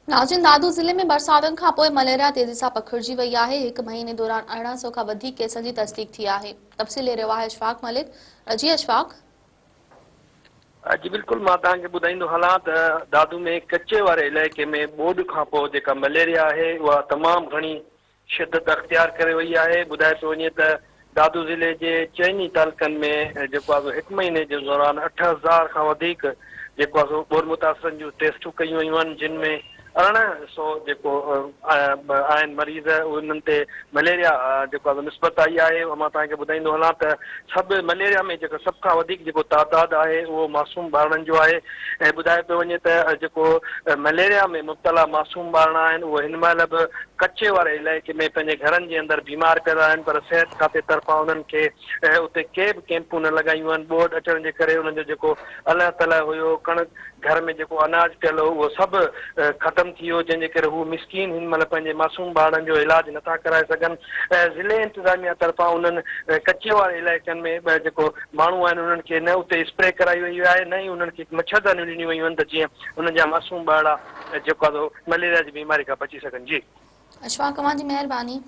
ناظرين دادو ضلعي ۾ برساتن کانپوء مليريا تيزي سان پکڙجي وئي آهي، هڪ مهيني دوران 1800 کان وڌيڪ ڪيسن جي تصديق ٿي آهي. تفصيل لي رهيو آهي اشفاق ملڪ. جي اشفاق. جي بلڪل مان توهان کي ٻڌائيندو هلان ته دادو ۾ ڪچي واري علائقي ۾ ٻوڏ کانپوء جيڪا مليريا آهي اها تمام گهڻي شدت اختيار ڪري وئي آهي، ٻڌايو پيو وڃي ته دادو ضلعي جي چئن ئي تعلقن ۾ جيڪو آهي سو هڪ مهيني جي دوران 8000 کان وڌيڪ جيڪو آهي سو ٻوڏ متاثرن جون ٽيسٽون ڪيون ويون آهن جن ۾ 1800 جيڪو آهن مريض انهن تي مليريا جيڪو آهي سو نسبت آئي آهي مان توهان کي ٻڌائيندو هلان ته سڀ مليريا ۾ جيڪو سڀ کان وڌيڪ جيڪو تعداد آهي اهو معصوم ٻارڙن جو آهي ۽ ٻڌايو پيو وڃي ته جيڪو مليريا ۾ مبتلا معصوم ٻارڙا آهن اهي هن مهل به ڪچي واري علائقي ۾ پنهنجي گهرن جي اندر بيمار پيل آهن پر صحت کاتي طرفان انهن کي اتي ڪي به ڪيمپون نه لڳايون آهن ٻوڏ اچڻ جي ڪري انهن جو جيڪو الهه تلهه هيو ڪڻڪ گهر ۾ جيڪو اناج پيل هو اهو سڀ ختم ٿي ويو جنهن جي ڪري هو مسڪين هن مهل پنهنجي معصوم ٻارڙن جو علاج نٿا ڪرائي سگهن ضلعي انتظاميا طرفان انهن ڪچي واري علائقن ۾ جيڪو ماڻهو آهن انهن کي نه اتي اسپري ڪرائي وئي آهي نه ئي انهن کي مڇردانيون ڏنيون ويون آهن ته جيئن انهن جا معصوم ٻارڙا جيڪو آهي سو مليريا جي بيماري کان بچي سگهن جي. اشفاق اوهان جي مهرباني.